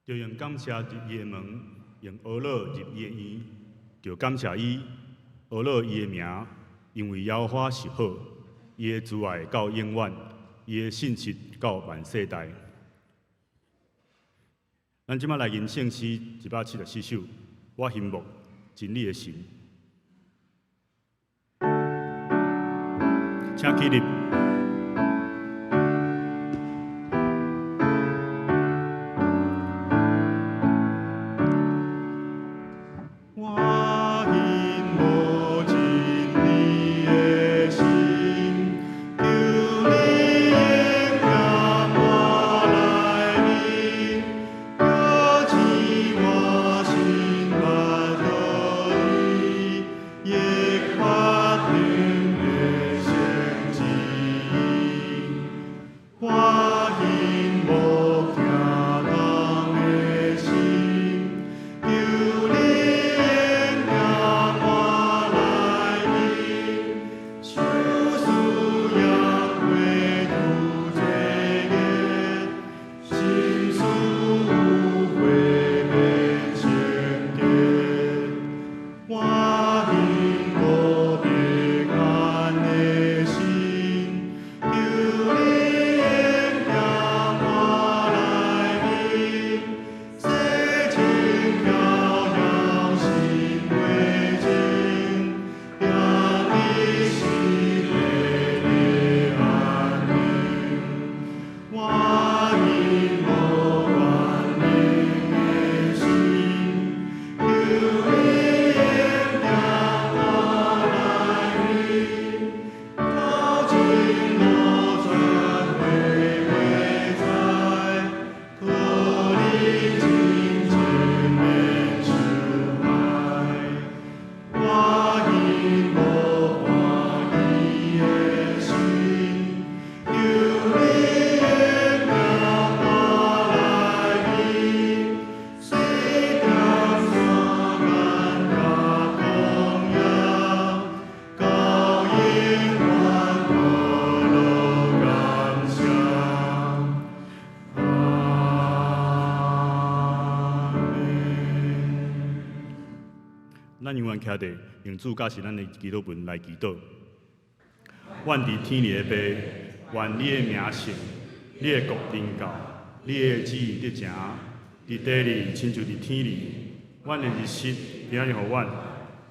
著用感謝入伊的門，用呵咾入伊的院，著感謝伊，呵咾伊的名，因為耶和華是好，伊的慈愛到永遠，伊的信實到萬世代。咱這擺來吟聖詩174首，我欣慕真理的神。請起立。我欣慕真理的神，求你應聽我內面，閣賜我心捌著你，欲發能的聖旨意。我欣慕聽童的心，求你應聽我內面，受思也過度罪孽，心思有悔變聖潔。我欣慕平安的心，求你應聽我內面，洗淨飄搖心袂淨，讓你死得的安寧。我欣慕全能的神，求你應聽我內面，頭前路轉回袂知，靠你真情免受害。我欣慕歡喜的心，求你應聽我內面，雖踮山間佮曠野，到永遠呵咾感謝。阿們。咱永遠徛佇用主教示咱的祈禱文來祈禱。阮佇天裡的父，願你的名聖，你的國臨到，你的旨意得成，佇地裡親像佇天裡。阮的日食今仔日予阮，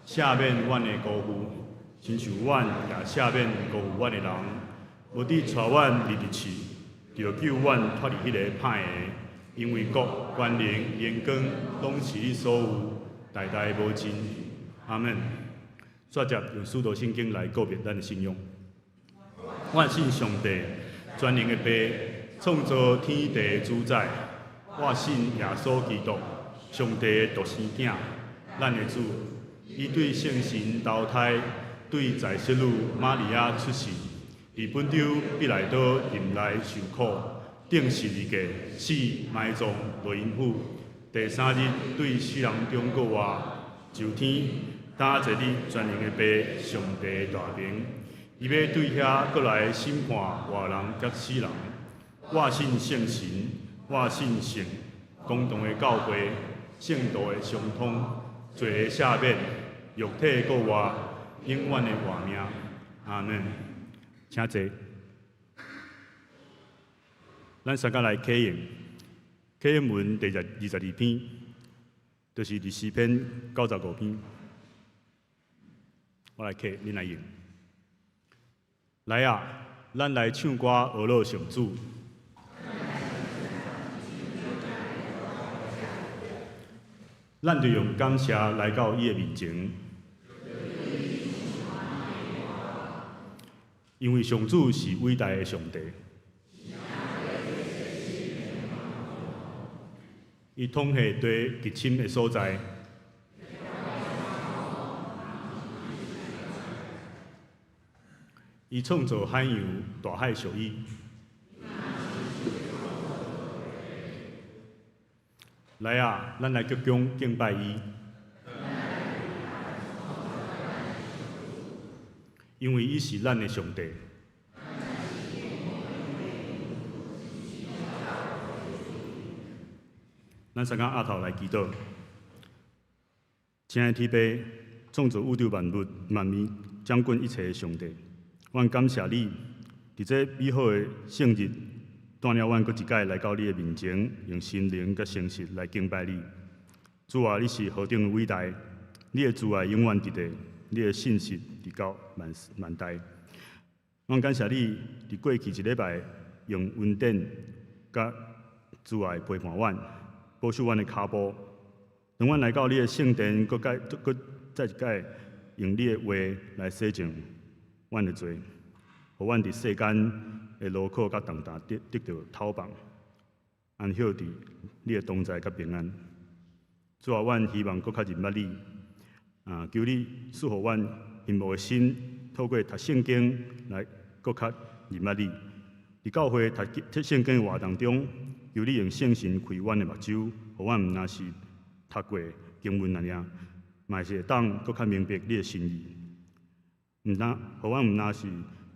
赦免阮的辜負，親像阮也赦免辜負阮的人。無得帶阮入入試，著救阮脫離彼个歹的。因為國、權能、榮光，攏是你所有，代代無盡。阿們。煞接用使徒信經來告白咱的信仰。我信上帝，全能的父，創造天地的主宰。我信耶穌基督，上帝的獨生囝，咱的主。伊對聖神投胎，對在聖女瑪利亞出世，佇本丟彼拉多任內受苦，釘十字架，死埋葬，落陰府。第三日對死人中復活，上天，擔坐佇全能的父上帝大爿。伊欲對遐閣來審判活人佮死人。我信聖神，我信聖公同的教會，聖徒的相通，罪的赦免，肉體復活，永遠的活命。阿們。請坐。咱三個來啟應，啟應文第22篇，就是佇詩篇95篇。我來啟，恁來應。來啊，咱來唱歌呵咾上主。咱著用感謝來到伊的面前，因為上主是偉大的上帝。伊統治地極深的所在。伊創造海洋，大海屬伊。來啊，咱來鞠躬敬拜伊。因為伊是咱的上帝。咱三个阿頭來祈禱。親愛的天父，創造宇宙萬物、萬物、掌管一切的上帝，阮感謝你，佇這美好的聖日，帶領阮閣一擺來到你的面前，用心靈佮誠實來敬拜你。主啊，你是何等的偉大！你的慈愛永遠佇咧，你的信實直到萬萬代。阮感謝你，佇過去一禮拜用恩典佮慈愛陪伴阮，保守阮的跤步。當阮來到你的聖殿，閣再閣再一擺用你的話來洗淨阮的罪，予阮佇世間的勞苦佮重擔得著透放，安歇佇你的同在佮平安。主啊，阮希望閣較認捌你，啊，求你賜予阮欣慕的心，透過讀聖經來閣較認捌你。佇教會讀聖經的活動中，求你用聖神開阮的目睭，予阮毋若是讀過經文爾爾，嘛是會當閣較明白你的心意。毋但，予阮毋若是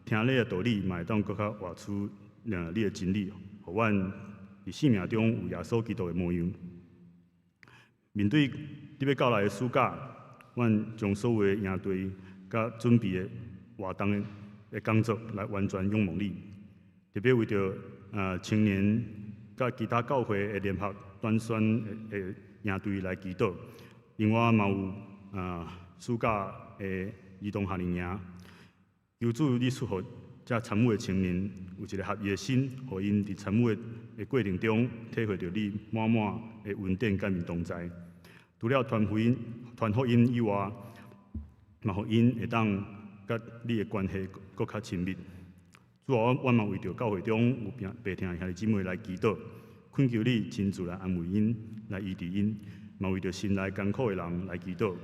聽你的道理，嘛會當閣較活出你的真理，予阮佇生命中有耶穌基督的模樣。面對你欲到來的暑假，阮將所有的營隊佮準備的活動的工作來完全仰望你。特別為著青年佮其他教會的聯合短宣的營隊來祈禱。另外嘛有暑假的兒童夏令營，求主你賜予遮參與的青年有一个合一的心，予𪜶佇參與的過程中體會著你滿滿的恩典佮𪜶同在。除了傳福音、傳福音以外，嘛予𪜶會當佮你的關係閣較親密。主啊，阮嘛為著教會中有病病疼的兄弟姊妹來祈禱，懇求你親自來安慰𪜶，來醫治𪜶。嘛為著心內艱苦的人來祈禱，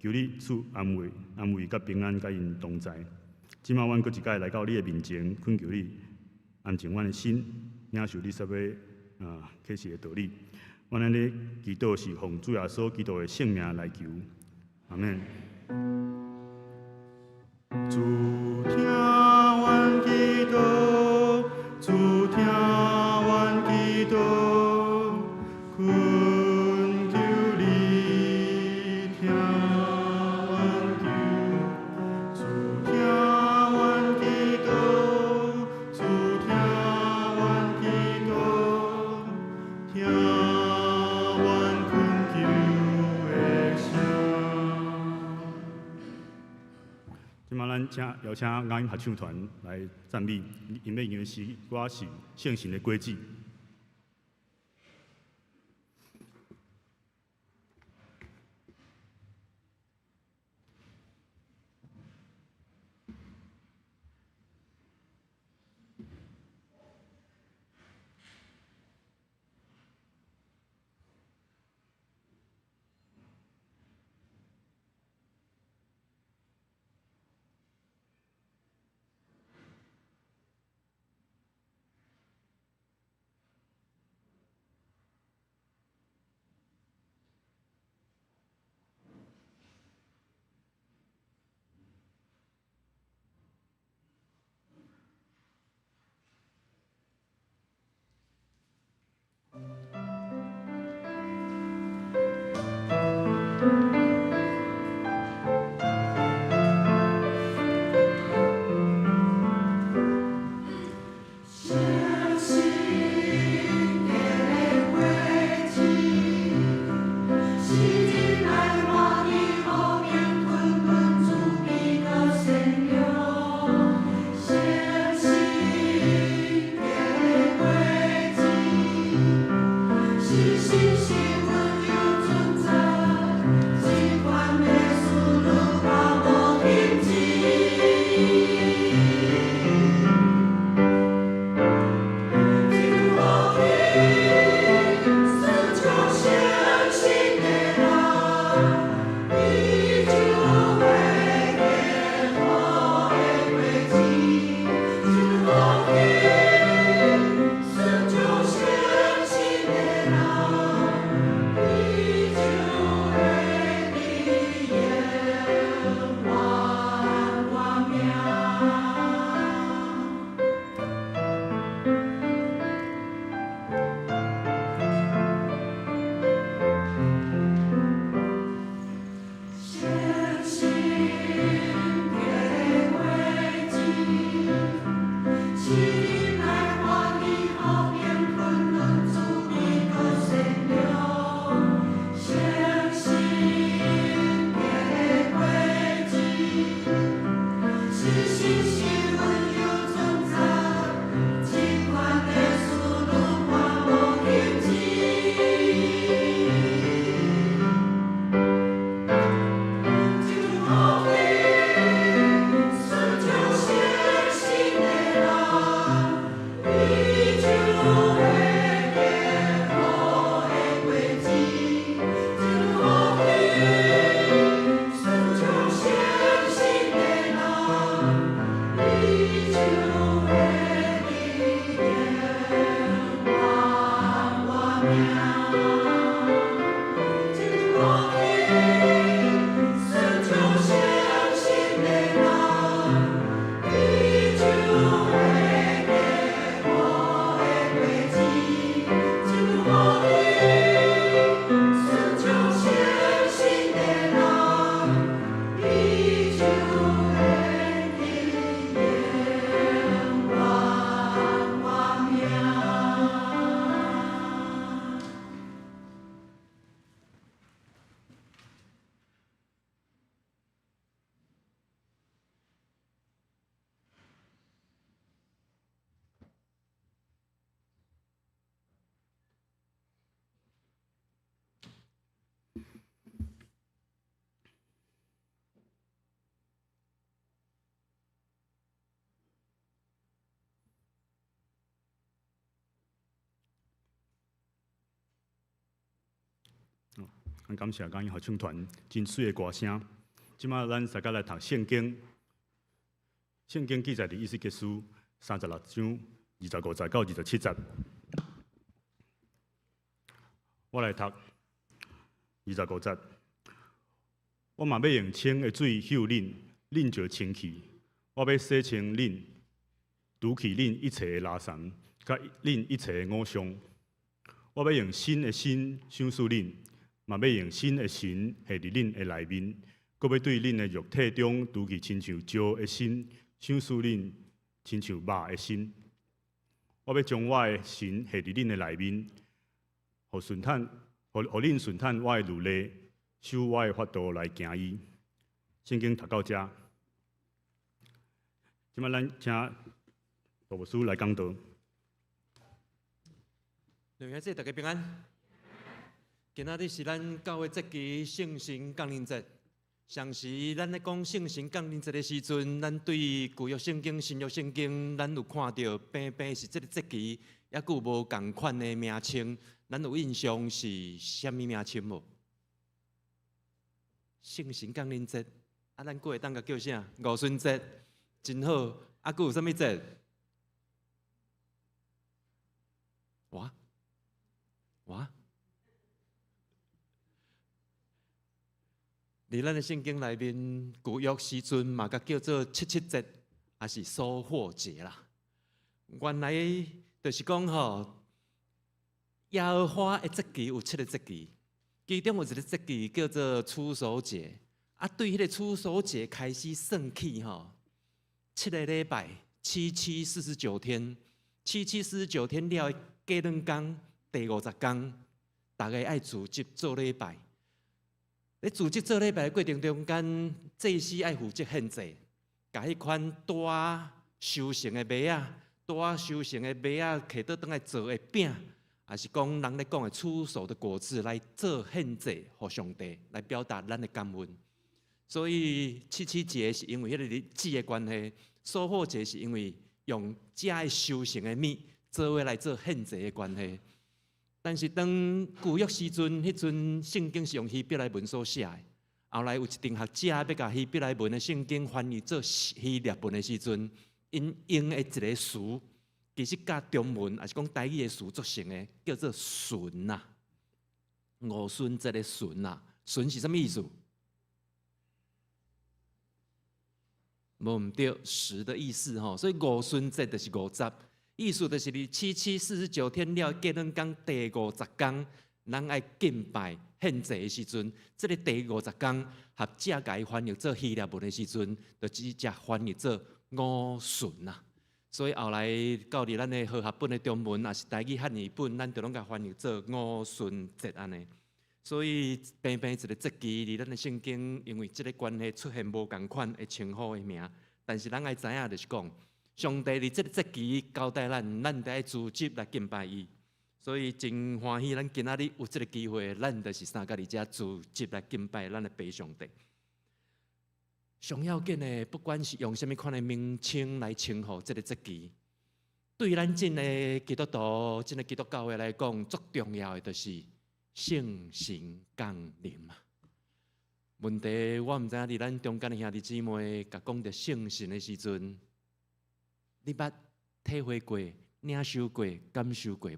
求你賜安慰、安慰佮平安佮𪜶同在。這馬阮閣一擺來到你的面前，懇求你安靜阮的心，領受你所欲啟示的道理。阮按呢祈禱是奉主耶穌基督的聖名來求，阿們。主聽阮祈禱，主聽阮祈禱，懇求你聽阮求。主聽阮祈禱，主聽阮祈禱，聽阮懇求的聲。這馬咱請邀請雅音合唱團來讚美，𪜶欲唱的詩歌是聖神的果子。感謝感恩合唱團真媠的歌聲。這擺咱大家來讀聖經，聖經記載佇以西結書36章25節到27節。我來讀25節。我嘛欲用清的水溴恁，恁就清去。我欲洗清恁，除去恁一切的垃圾，佮恁一切的偶像。我欲用新的心賞賜恁，嘛欲用新的神下佇恁的內面，閣欲對恁的肉體中除去親像石的心，賞賜恁親像肉的心。我欲將我的神下佇恁的內面，予順趁，予予恁順趁我的律例，守我的法度來行伊。聖經讀到遮，這擺咱請杜牧師來講道。兩位姐，大家平安。今仔日是咱教會節期聖神降臨節。常時咱咧講聖神降臨節的時陣，咱對舊約聖經、新約聖經，咱有看著平平是這个節期，猶閣有無仝款的名稱，咱有印象是啥物名稱無？聖神降臨節，啊，咱閣會當共叫啥？五旬節，真好。啊，閣有啥物節？哇哇！佇咱的聖經內面，舊約時陣嘛，共叫做七七節，抑是收穫節啦。原來就是講吼，耶和華的節期有七个節期，其中有一个節期叫做初熟節。啊，對彼个初熟節開始算起吼，7個禮拜，七七四十九天，七七四十九天了後，過兩工，第50工，逐家愛組織做禮拜。咧組織做禮拜的過程中間，祭司愛負責獻祭，共彼款拄仔收成的麥仔，拄仔收成的麥仔，提倒轉來做的餅，抑是講人咧講的初熟的果子來做獻祭，予上帝來表達咱的感恩。所以七七節是因為彼個日子的關係，收穫節是因為用遮的收成的物做伙來做獻祭的關係。但是當舊約時陣，彼陣聖經是用希伯來文所寫的。後來有一陣學者欲共希伯來文的聖經翻譯做希臘文的時陣，𪜶用的一个詞，其實佮中文抑是講台語的詞足像的，叫做旬啊。五旬節的旬啊，旬是啥物意思？無毋對，十的意思吼，所以五旬節就是50。意思就是佇七七四十九天了，過兩工第五十工，咱愛敬拜獻祭的時陣，這个第五十工，學者共伊翻譯做希臘文的時陣，就直接翻譯做五旬啊。所以後來到佇咱的和合本的中文，抑是台語漢語本，咱就攏共翻譯做五旬節按呢。所以平平一个節期，佇咱的聖經，因為這个關係出現無仝款的稱呼的名，但是咱愛知影就是講，上帝佇這个節期交代咱，咱得愛組織來敬拜伊，所以真歡喜，咱今仔日有這个機會，咱就是三個佇遮組織來敬拜咱的父上帝。上要緊的，不管是用啥物款的名稱來稱呼這个節期，對咱這个基督徒、這个基督教會來講，足重要的就是聖神降臨啊。問題我毋知影佇咱中間的兄弟姊妹，共講著聖神的時陣，你捌體會過、領受過、感受過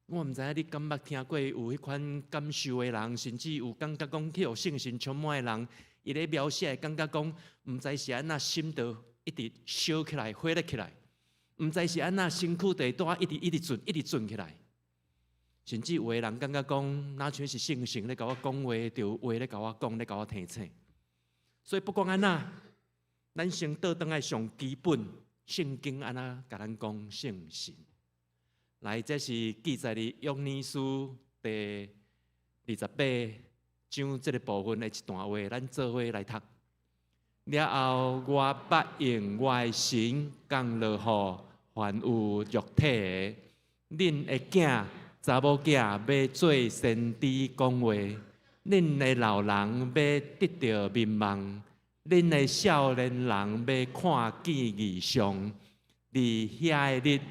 無？我毋知影你敢捌聽過有彼款感受的人，甚至有感覺講去予聖神充滿的人，伊咧描寫感覺講，毋知是按怎心就一直燒起來、火熱起來，毋知是按怎身軀就會拄一直一直轉、一直轉起來。甚至有的人感覺講，若像是聖神咧共我講話，就有話咧共我講，咧共我提醒。所以不管按怎，咱先倒轉來上基本聖經按怎共咱講聖神。來，這是記載佇約尼書第二十八章這个部分的一段話，咱做伙來讀。了後，我捌用我的神降落予凡有肉體的，恁的囝、查某囝欲做先知講話，恁的老人欲得著眠夢，恁的少年人欲看見異象。佇遐个日，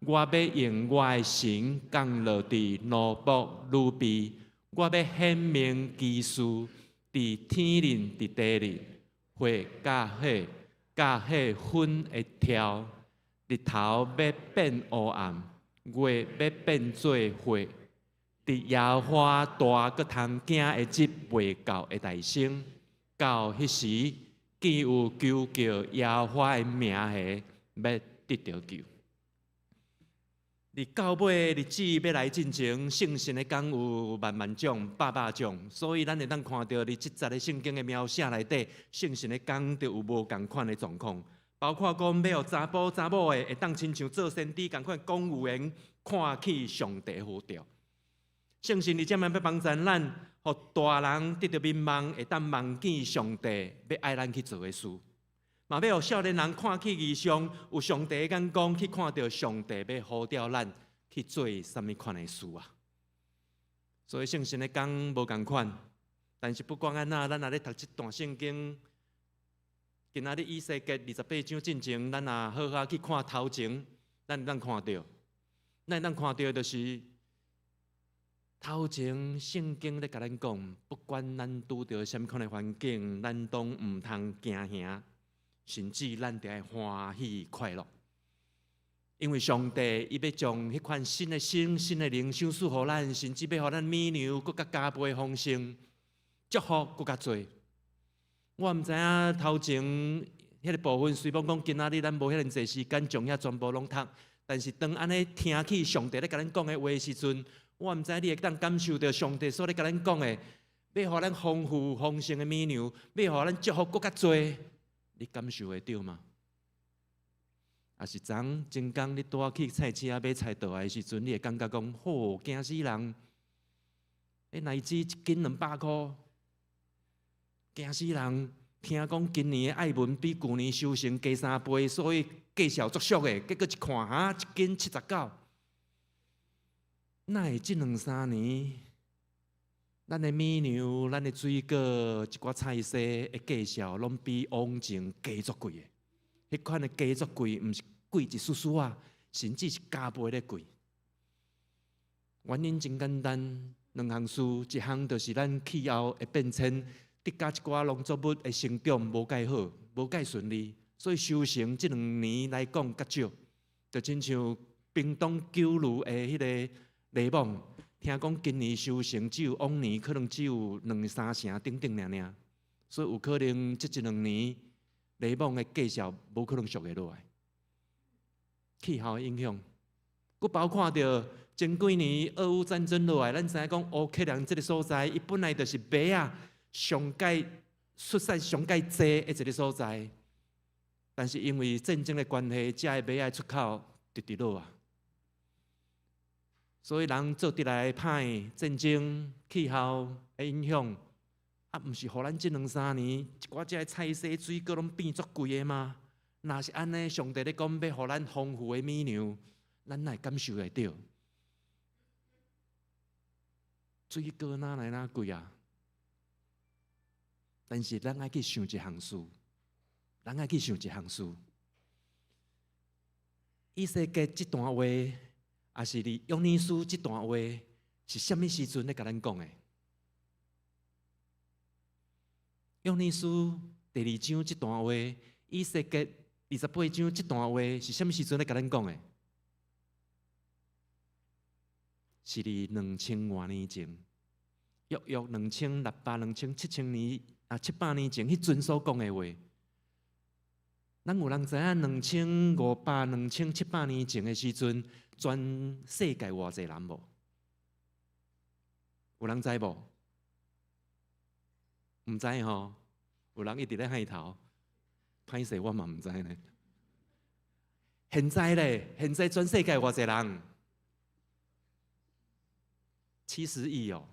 我欲用我的神降落佇奴僕女婢，我欲顯明奇事佇天裡佇地裡，火佮火佮火粉會跳，日頭欲變烏暗，月欲變做血。佇耶和華大閣通驚的日未到的代先，到彼時，見有求叫耶和華的名的，欲得著救。佇到尾日子欲來進前，聖神的工有萬萬種、百百種，所以咱會當看著佇這節的聖經的描寫內底，聖神的工就有無仝款的狀況，包括講欲予查埔查某的會當親像做先知仝款講預言，看去上帝呼召。聖神佇這面欲幫助咱，予大人得著眠夢，會當夢見上帝欲愛咱去做的事。嘛欲予少年人看起異象，有上帝的眼光去看著上帝欲呼召咱去做啥物款的事啊！所以聖神的工無仝款，但是不管按怎，咱若咧讀這段聖經，今仔日以西結二十八章進前，咱若好好去看頭前，咱會當看著，咱會當看著就是頭前聖經咧共咱講，不管咱拄著啥物款的環境，咱攏毋通驚嚇。甚至咱著愛歡喜快樂，因為上帝伊欲將彼款新的心、新的靈賞賜予咱，甚至欲予咱米糧閣較加倍豐盛，祝福閣較濟。我毋知影頭前彼个部分，雖罔講今仔日咱無遐爾濟時間將遐全部攏讀，但是當按呢聽起上帝咧共咱講的話時陣，我毋知你會當感受著上帝所咧共咱講的，欲予咱豐富豐盛的米糧，欲予咱祝福閣較濟。你感受會著嗎？抑是昨前工你拄仔去菜市仔買菜倒來的時陣，你會感覺講，吼，驚死人！彼奶子一斤200箍，驚死人！聽講今年的愛文比舊年收成加三倍，所以價數足俗的。結果一看，哈，一斤79。哪會這兩三年，咱的米糧、咱的水果、一寡菜蔬的價數，攏比往前加足貴的。彼款的加足貴，毋是貴一絲絲仔，甚至是加倍咧貴。原因真簡單，兩項事，一項就是咱氣候的變遷，得佮一寡農作物的成長無蓋好，無蓋順利，所以收成這兩年來講較少。就親像屏東九如的彼个檸檬。聽講今年收成只有往年可能只有兩三成頂頂爾爾，所以有可能這一兩年檸檬的價數無可能俗會落來。氣候的影響，閣包括著前幾年俄烏戰爭落來，咱知影講烏克蘭這个所在，伊本來就是麥仔上蓋出產上蓋濟的一个所在，但是因為戰爭的關係，遮的麥仔出口直直落啊。所以人做佇來歹，戰爭、氣候的影響，啊，毋是予咱這兩三年一寡遮的菜蔬水果攏變足貴的嗎？若是按呢，上帝咧講欲予咱豐富的米糧，咱哪會感受會著？水果哪來哪貴啊？但是咱愛去想一項事，咱愛去想一項事。以西結這段話，抑是佇約尼書這段話，是啥物時陣咧共咱講的？約尼書第二章這段話，以西結二十八章這段話，是啥物時陣咧共咱講的？是佇2000外年前，約約2600、2000、7000年啊，700年前，彼陣所講的話。咱有人知影2500、2700年前的時陣，全世界偌濟人無？有人知無？毋知吼？有人一直咧害頭，歹勢我嘛毋知呢。現在咧，現在全世界偌濟人？70億哦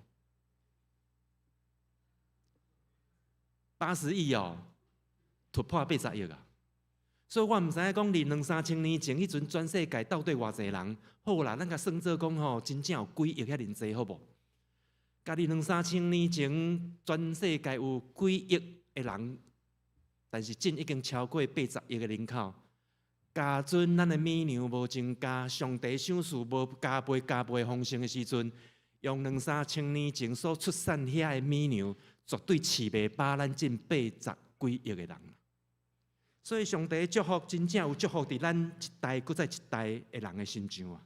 ，80億哦，突破80億啊！所以我毋知影講，佇兩三千年前，彼陣全世界到底偌濟人？好啦，咱共算做講吼，真正有幾億遐爾濟，好無？共佇兩三千年前，全世界有幾億的人，但是真已經超過80億的人口。假準咱的米糧無增加，上帝賞賜無加倍加倍豐盛的時陣，用兩三千年前所出產遐的米糧，絕對飼袂飽咱這80幾億的人。所以上帝的祝福真正有祝福佇咱一代閣再一代的人的身上啊！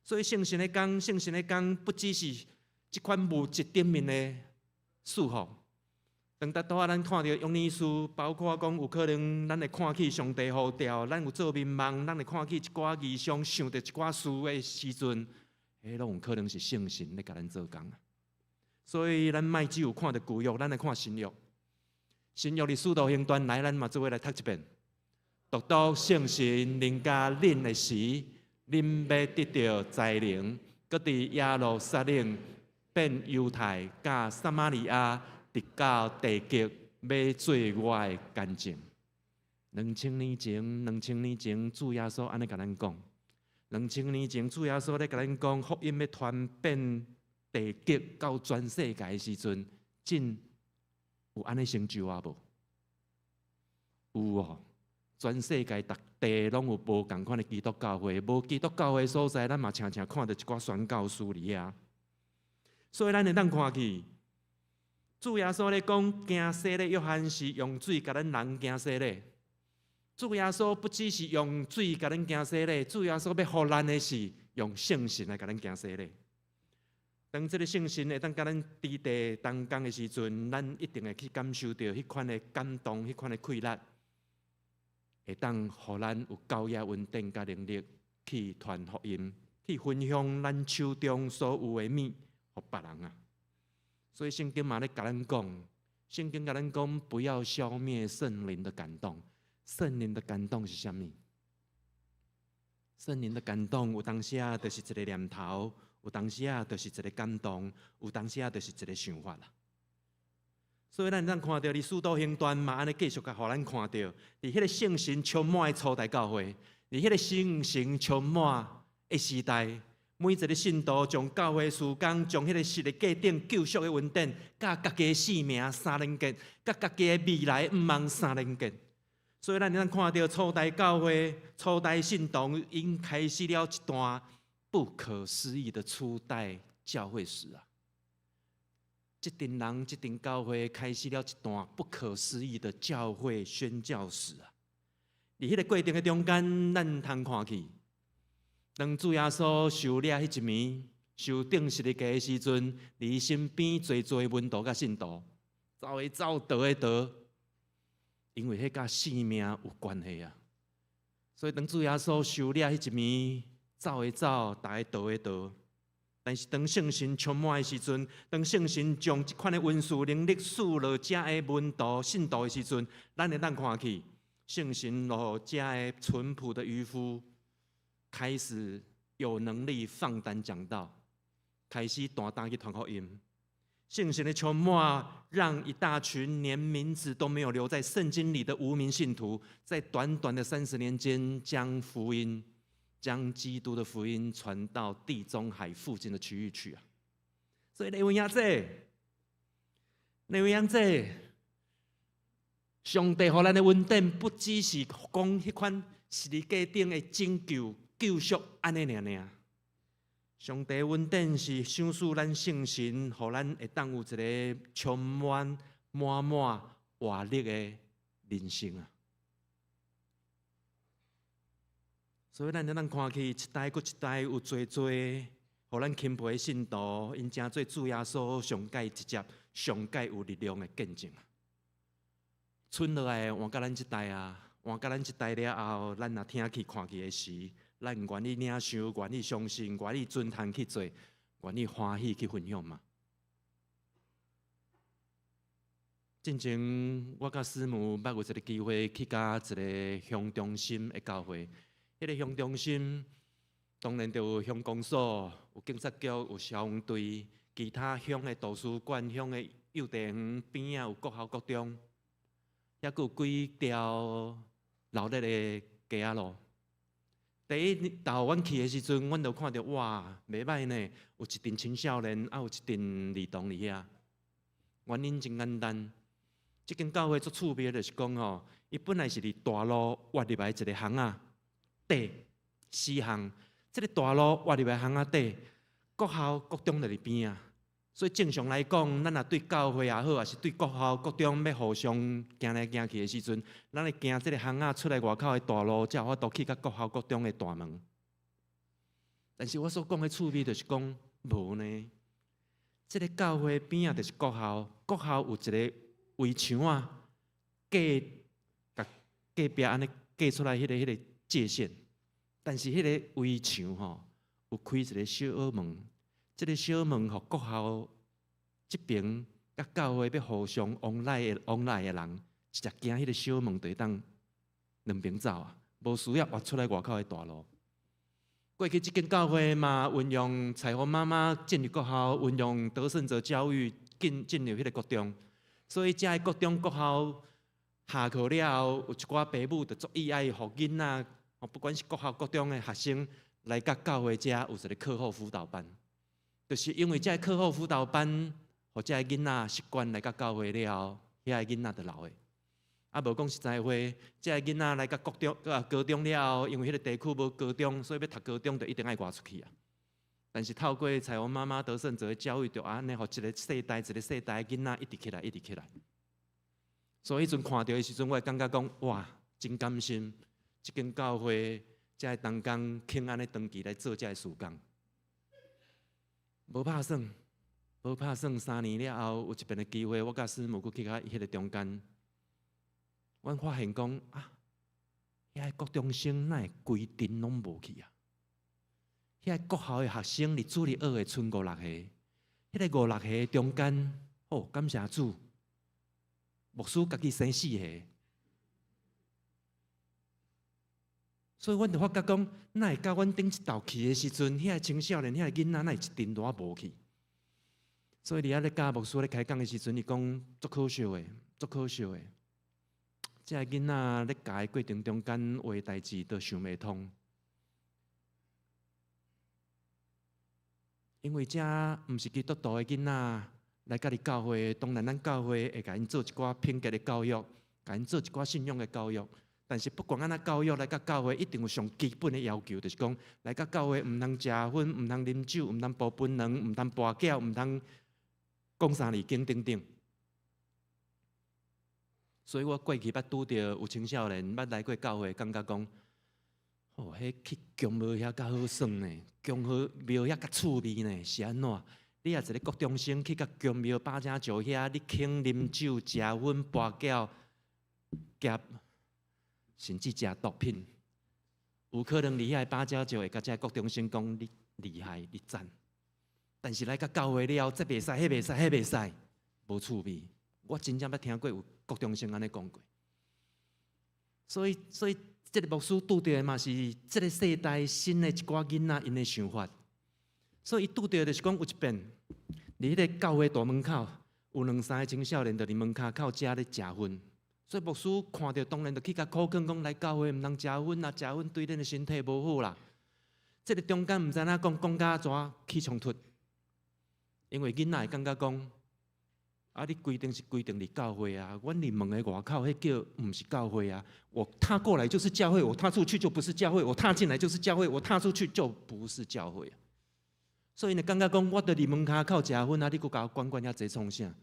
所以聖神的工，聖神的工不只是這款物質頂面的祝福。當拄仔咱看著約尼書，包括講有可能咱會看起上帝呼召，咱有做眠夢，咱會看起一寡異象，想著一寡事的時陣，彼攏有可能是聖神咧共咱做工啊！所以咱莫只有看著舊約，咱來看新約。新約佇使徒行傳來，咱嘛做伙來讀一遍。獨獨聖神臨到恁的時，恁欲得著才能，閣佇耶路撒冷、遍猶太、佮撒瑪利亞，直到地極，欲做我的見證。兩千年前，兩千年前，主耶穌按呢共咱講。兩千年前，主耶穌咧共咱講，福音欲傳遍地極到全世界的時陣，真有按呢成就啊無？有哦，全世界逐地攏有無仝款的基督教會，無基督教會所在，咱嘛常常看著一寡宣教士佇遐。所以咱會當看去，主耶穌咧講，行洗禮約翰是用水共咱人行洗禮。主耶穌不只是用水共咱行洗禮，主耶穌欲予咱的是用聖神來共咱行洗禮。當這个聖神會當佮咱佇地同工的時陣，咱一定會去感受著彼款的感動，彼款的氣力，會當予咱有夠額恩典佮能力去傳福音，去分享咱手中所有的物，予別人啊。所以聖經嘛咧共咱講，聖經共咱講，不要消滅聖靈的感動。聖靈的感動是啥物？聖靈的感動有當時啊，就是一个念頭。有當時啊，就是一个感動；有當時啊，就是一个想法啦。所以咱當看著佇使徒行傳嘛，按呢繼續共予咱看著，佇彼个聖神充滿的初代教會，佇彼个聖神充滿的時代，每一个信徒將教會事工，將彼个十字架頂救贖的恩典，佮家己的性命相連結，佮家己的未來向望相連結。所以咱當看著初代教會、初代信徒，𪜶開始了一段不可思議的初代教會史啊！這陣人、這陣教會開始了一段不可思議的教會宣教史啊！佇彼个過程的中間，咱通看去，當主耶穌受掠彼一暝，受釘十字架的時陣，佇伊身邊濟濟門徒佮信徒，走的走，逃的逃，因為彼佮性命有關係啊！所以當主耶穌受掠彼一暝，走的走，逐个逃的逃。但是當聖神充滿的時陣，當聖神將這款的恩賜能力賜予遮的門徒信徒的時陣，咱會當看去，聖神予遮的淳樸的漁夫開始有能力放膽講道，開始大膽去傳福音。聖神的充滿，讓一大群連名字都沒有留在聖經裡的無名信徒，在短短的30年間，將福音，將基督的福音傳到地中海附近的區域去啊！所以，你問兄弟，你問兄弟，上帝予咱的恩典，不只是講彼款十字架頂的拯救、救贖按呢爾爾。上帝恩典是賞賜咱聖神，予咱會當有一个充滿滿滿活力的人生啊！所以咱會當看去一代閣一代有濟濟予咱欽佩的信徒，𪜶成做主耶穌上蓋直接、上蓋有力量的見證。剩落來換到咱這代啊，換到咱這代了後，咱若聽去看去的時，咱願意領受，願意相信，願意遵行去做，願意歡喜去分享嘛。進前我佮師母捌有一个機會去佮一个鄉中心的教會，彼個鄉中心當然就有鄉公所、有警察局、有消防隊，其他鄉的圖書館、鄉的幼稚園邊仔有國校、國中，猶閣有幾條鬧熱的街仔路。第一頭阮去的時陣，阮就看著哇，袂䆀呢，有一陣青少年，啊有一陣兒童佇遐。原因真簡單，這間教會足趣味，就是講吼，伊本來是佇大路挖入來一个巷仔底四巷，這个大路挖入來巷仔底，國校、國中就佇邊仔。所以正常來講，咱若對教會也好，抑是對國校、國中欲互相行來行去的時陣，咱會行這个巷仔出來外口的大路，才有法度去到國校、國中的大門。但是我所講的趣味就是講，無呢。這个教會邊仔就是國校，國校有一个圍牆仔，隔共隔壁按呢隔出來彼个界線。但是彼个圍牆吼，有開一个小門，這个小門予國校這爿佮教會欲互相往來的人，直接經彼个小門就會當兩爿走啊，無需要挖出來外口的大路。過去這間教會嘛，運用彩虹媽媽進入國校，運用得勝者教育進入彼个國中，所以遮的國中國校下課了後，有一寡爸母就足意愛予囡仔，不管是國校國中的學生來佮教會遮有一个課後輔導班，就是因為這个課後輔導班，予遮的囡仔習慣來佮教會了後，遐个囡仔就留的。啊，無講實在話，遮个囡仔來到國中、啊高中了後，因為彼个地區無高中，所以欲讀高中就一定愛外出去啊。但是透過彩虹媽媽得勝者的教育，就按呢，予一个世代一个世代的囡仔一直起來，一直起來。所以彼陣看著的時陣，我會感覺講，哇，真甘心，這間教會遮的同工肯按呢長期來做這个事工，無拍算，無拍算，3年了後有一遍的機會，我佮師母閣去到彼个中間。阮發現講啊，遐個國中生哪會規陣攏無去啊？遐個國校的學生佇主日學的賰五六個，彼个五六個中間，哦，感謝主，牧師家己生四个，所以阮就發覺講，哪會到阮頂一道去的時陣，遐個青少年、遐個囡仔，哪會一陣都無去？所以佇遐咧佮牧師咧開講的時陣，伊講足可惜的，足可惜的。這个囡仔咧教的過程中間，有的代誌都想袂通，因為這毋是基督徒的囡仔來佮你教會，當然咱教會會共𪜶做一寡品格的教育，共𪜶做一寡信仰的教育。但是不管按怎教育，來到教會一定有上基本的要求，就是講來到教會毋通食薰，毋通啉酒，毋通剝檳榔，毋通跋筊，毋通講三字經等等。所以我過去捌拄著有青少年捌來過教會，感覺講，哦，彼去宮廟遐較好耍呢，宮廟遐較趣味呢，是按怎？你若一个國中生去到宮廟八家將遐，你肯啉酒、食薰、跋筊、夾，甚至食毒品，有可能佇遐八家將會共這个國中生講你厲害、你讚，但是來到教會了後，這袂使，彼袂使，彼袂使，無趣味。我真正捌聽過有國中生按呢講過，所以這个牧師拄著的嘛是這个世代新的一寡囡仔𪜶的想法，所以伊拄著就是講有一遍，佇彼个教會大門口有兩三个青少年佇門跤口遮咧食薰，所以牧師看著當然就去共苦勸講來教會毋通食薰啊，食薰對恁的身體無好啦。這个中間毋知影講講甲怎起衝突，因為囡仔會感覺講。啊！你規定是規定佇教會啊，阮佇門的外口，彼叫毋是教會啊。我踏過來就是教會，我踏出去就不是教會；我踏進來就是教會，我踏出去就不是教會啊。所以𪜶感覺講，我佇門跤口食薰啊，你閣共我管管遐濟創啥？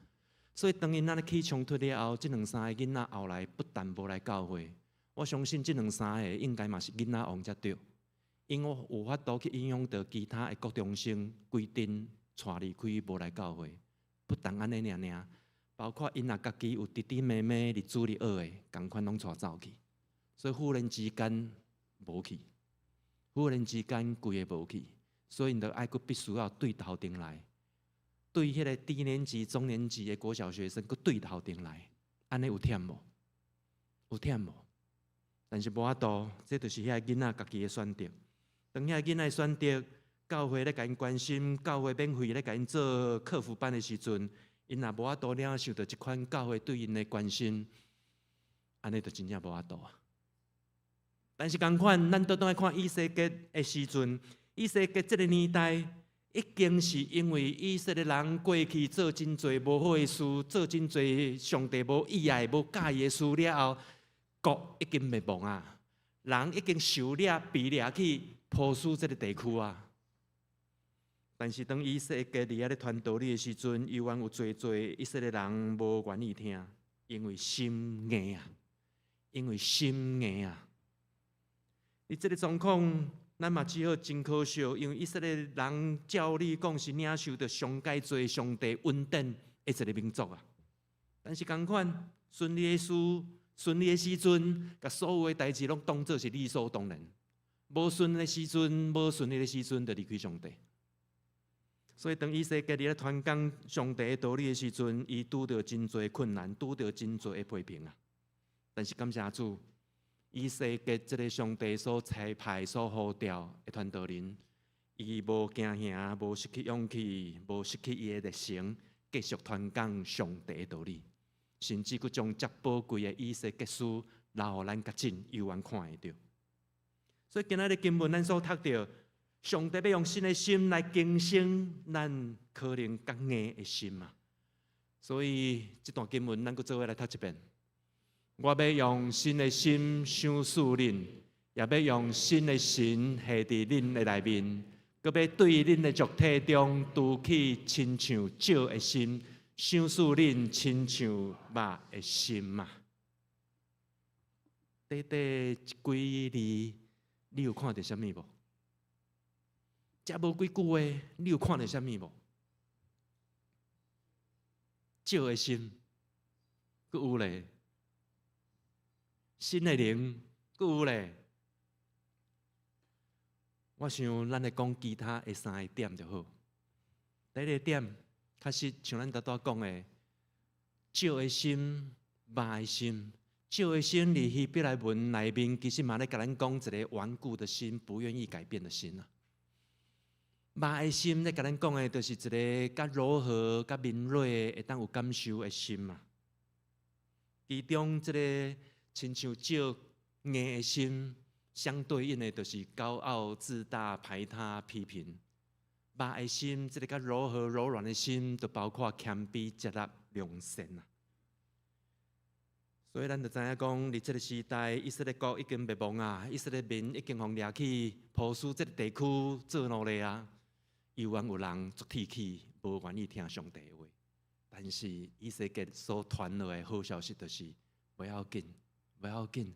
所以當𪜶按呢起衝突了後，這兩三个囡仔後來不但無來教會，我相信這兩三个應該嘛是囡仔王才對， 𪜶有法度去影響著其他的國中生，規陣帶離開無來教會。不但按呢爾爾，包括𪜶若家己有弟弟妹妹佇主裡學的，仝款攏帶走去。所以忽然之間無去，忽然之間規个無去，所以𪜶就愛閣必須要對頭轉來，對彼個低年級、中年級的國小學生，閣對頭轉來，按呢有忝無？有忝無？但是無法度，這就是遐囡仔家己的選擇。當遐囡仔選擇，教會咧共𪜶關心，教會免費咧共𪜶做課輔班的時陣，𪜶若無法度領受著這款教會對𪜶的關心，按呢就真正無法度啊。但是仝款，咱倒轉來看以西結的時陣，以西結這个年代，已經是因為以色列人過去做真濟無好的事，做真濟上帝無意愛、無佮意的事了後，國已經滅亡啊，人已經受掠、被掠去波斯這个地區啊。但是當以西結佇遐咧傳道理的時陣，猶原有濟濟以色列人無願意聽，因為心硬啊，因為心硬啊。佇這个狀況，咱嘛只好真可惜，因為以色列人照理講是領受著上蓋濟上帝恩典的一个民族啊。但是仝款順利的事，順利的時陣，共所有的代誌攏當做是理所當然；無順的時陣，無順利的時陣，就離開上帝。所以當以西結佇咧傳講上帝的道理的時陣，伊拄著真濟困難，拄著真濟的批評啊。但是感謝主，以西結這个上帝所差派、所呼召的傳道人，伊無驚嚇，無失去勇氣，無失去伊的熱誠，繼續傳講上帝的道理，甚至閣將遮寶貴的以西結書留予咱較真猶原看會著。所以今仔日經文咱所讀著，上帝欲用新的心來更新咱可能較硬的心啊。所以這段經文咱閣做伙來讀一遍。我欲用新的心賞賜恁，也欲用新的神下佇恁的內面，閣欲對恁的肉體中除去親像石的心，賞賜恁親像肉的心啊！短短一幾字，你有看著啥物無？這無幾句話，你有看著啥物無？石的心，閣有咧？新的靈，閣有咧？我想咱來講其他的三个點就好。第一个點，確實像咱拄拄講的，石的心、肉的心。石的心佇希伯來文內面，其實嘛咧共咱講一个頑固的心，不願意改變的心啊。肉的心咧共咱講的，就是一个較柔和、較敏銳、會當有感受的心啊。其中這个親像石硬的心，相對應的，就是高傲、自大、排他、批評。肉的心，這个較柔和、柔軟的心，就包括謙卑、接納、良善啊。所以咱就知影講，佇這个時代，以色列國已經滅亡啊，以色列民已經予掠去波斯這个地區做奴隸啊。猶原有人足鐵齒，無願意聽上帝的話。但是以西結所傳落來的好消息就是，不要緊，不要緊，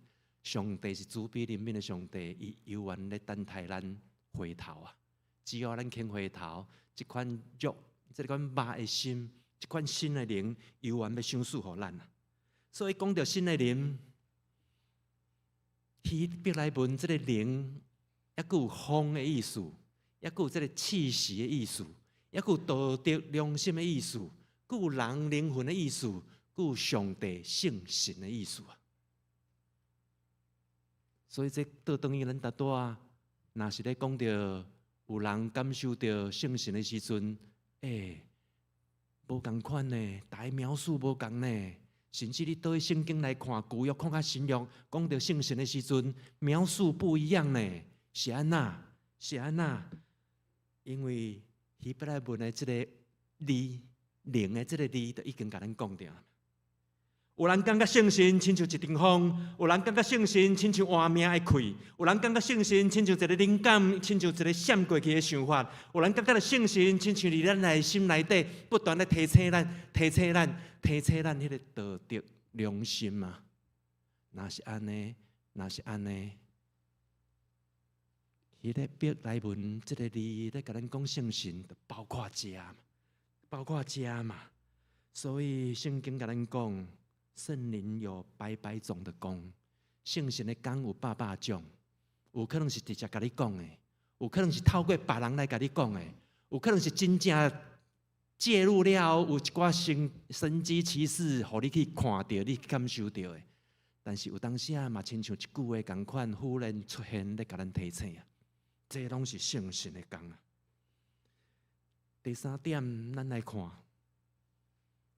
上帝是慈悲憐憫的上帝，伊猶原咧等待咱回頭啊！只要咱肯回頭，這款肉、這款肉的心、這款新的靈，猶原欲賞賜予咱啊！所以講著新的靈，希伯來文這个靈，抑閣有風的意思，抑閣有這个氣息的意思，抑閣有道德良心的意思，閣有人靈魂的意思，閣有上帝聖神的意思啊！所以這倒轉去咱拄拄仔，若是咧講著有人感受著聖神的時陣，欸，無仝款呢，逐个描述無仝呢。甚至你倒去聖經來看，舊約看較新約，講著聖神的時陣，描述不一樣呢。是按怎？是按怎？因為希伯來文的這个字，靈的這个字，就已經共咱講著。有人感覺聖神親像一陣風，有人感覺聖神親像活命的氣，有人感覺聖神親像一个靈感，親像一个閃過去的想法，有人感覺著聖神親像佇咱內心內底不斷咧提醒咱、提醒咱、提醒咱彼个道德良心啊。若是按呢，若是按呢，彼个希伯來文這个字咧，共咱講聖神，就包括遮嘛，包括遮嘛。所以聖經共咱講，聖靈有百百種的工，聖神的工有百百種，有可能是直接共你講的，有可能是透過別人來共你講的，有可能是真正介入了，有一寡神蹟奇事，予你去看著，你去感受著的。但是有當時啊，嘛親像一句話仝款，忽然出現咧，共咱提醒啊，這攏是聖神的工啊。第三點，咱來看，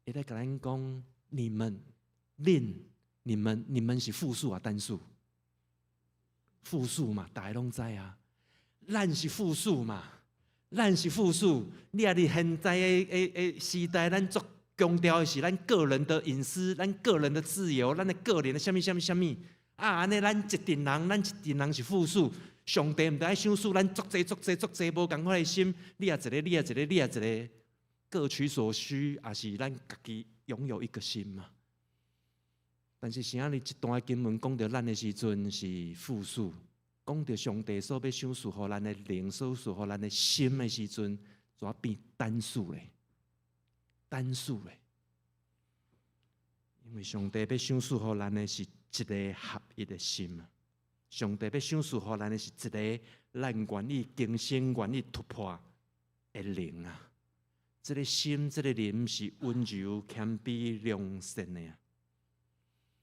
伊咧共咱講，你們、恁、你們、你們是複數啊，單數？複數嘛，大家攏知啊。咱是複數嘛，咱是複數。你若佇現在的時代，咱足強調的是咱個人的隱私，咱個人的自由，咱的個人的啥物啥物啥物啊？按呢，咱一陣人，咱一陣人是複數。上帝毋著愛賞賜咱足濟足濟足濟無仝款的心，你也一个，你也一个，你也一个，各取所需，抑是咱家己擁有一個心嘛？但是啥呢？這段經文講著咱的時陣是複數，講著上帝所欲賞賜予咱的靈，所賜予咱的心的時陣，怎變單數咧？單數咧？因為上帝欲賞賜予咱的是一个合一的心啊！上帝欲賞賜予咱的是一个咱願意更新、願意突破的靈啊！這个心、這个靈是溫柔、謙卑、良善的啊！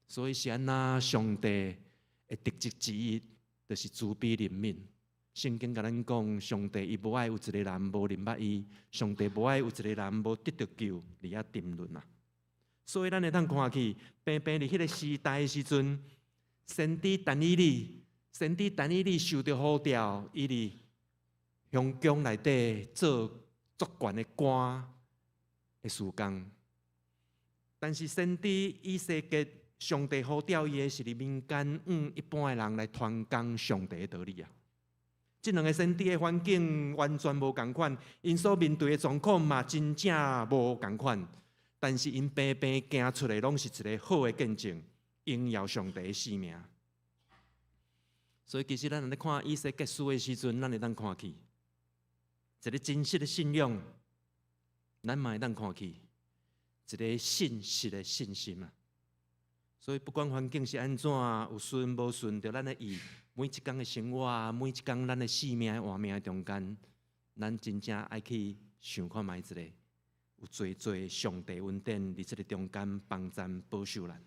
所以是按怎上帝的特質之一，就是慈悲憐憫。聖經共咱講，上帝伊無愛有一个人無認捌伊，上帝無愛有一个人無得著救，佇遐沉淪啊！所以咱會當看去，平平佇彼个時代的時陣，先知但以理，先知但以理受著呼召，伊佇皇宮內底做足懸的官的事工。但是先知以西結，上帝呼召伊的是佇民間，向一般的人來傳講上帝的道理啊。這兩个先知的環境完全無仝款，𪜶所面對的狀況嘛真正無仝款。但是𪜶平平行出來，攏是一个好的見證，榮耀上帝的聖名。所以其實咱若咧看以西結書的時陣，咱會當看去一个真實的信仰，咱嘛會當看去一个信實的信心啊。所以不管環境是按怎，有順無順，著咱的以每一工的生活，每一工咱的性命活命的中間，咱真正愛去想看覓一下，有濟濟上帝恩典佇這个中間幫贊保守咱。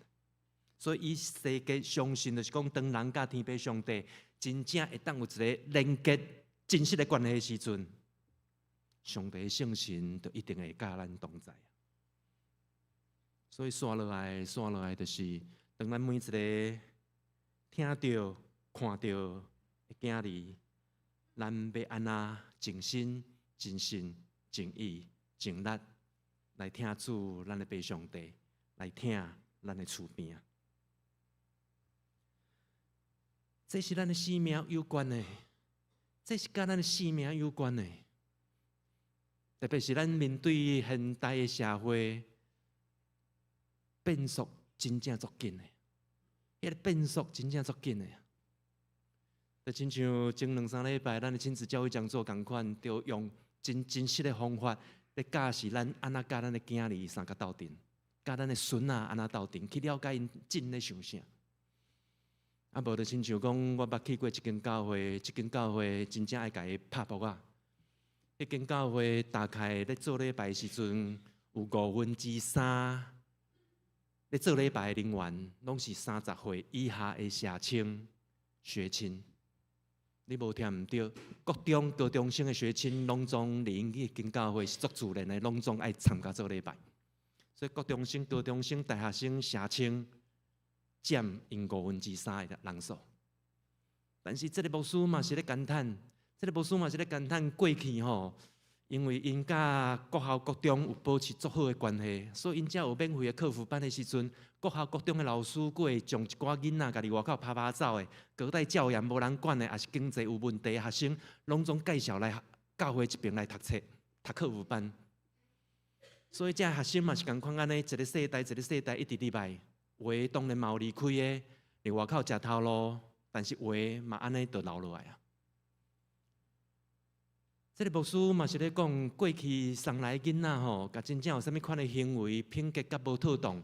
所以以西結相信，就是講，當人佮天父上帝真正會當有一个連結真實的關係的時陣，上帝的聖神就一定會佮咱同在。所以紲落來，紲落來，就是當咱每一个聽著、看著的囝兒，咱欲按怎盡心、盡性、盡意、盡力來疼主咱的父上帝，來疼咱的厝邊。這是咱的生命有關的，這是佮咱的生命有關的。特別是咱面對現代的社會變速真正足緊的，彼个變速真正足緊的。就親像前兩三禮拜，咱的親子教育講座仝款，就用真真實的方法咧教示咱按怎佮咱的囝兒相佮鬥陣，佮咱的孫仔按怎鬥陣，去了解𪜶真咧想啥。啊，無就親像講，我捌去過一間教會，這間教會真正愛共伊拍噗仔。彼間教會大概咧做禮拜的時陣，有3/5咧做禮拜的人員，攏是30歲以下的社青學青。你無聽毋著，國中、高中生的學青，攏總入彼間教會是足自然的，攏總愛參加做禮拜。所以國中生、高中生、大學生、社青，佔𪜶3/5的人數。但是這个牧師嘛是咧感嘆，這个牧師嘛是咧感嘆過去吼，因為𪜶佮國校、國中有保持足好的關係，所以𪜶遮有免費的課輔班的時陣，國校、國中的老師閣會將一寡囡仔家己外口趴趴走的，隔代教養無人管的，抑是經濟有問題的學生，攏總介紹來教會這爿來讀冊、讀課輔班。所以這學生嘛是仝款按呢，一个世代一个世代一直入來，有的當然嘛有離開的，佇外口食頭路，但是有的嘛按呢就留落來啊。這个牧師嘛是咧講，過去送來的囡仔吼，共真正有啥物款的行為品格較無妥當。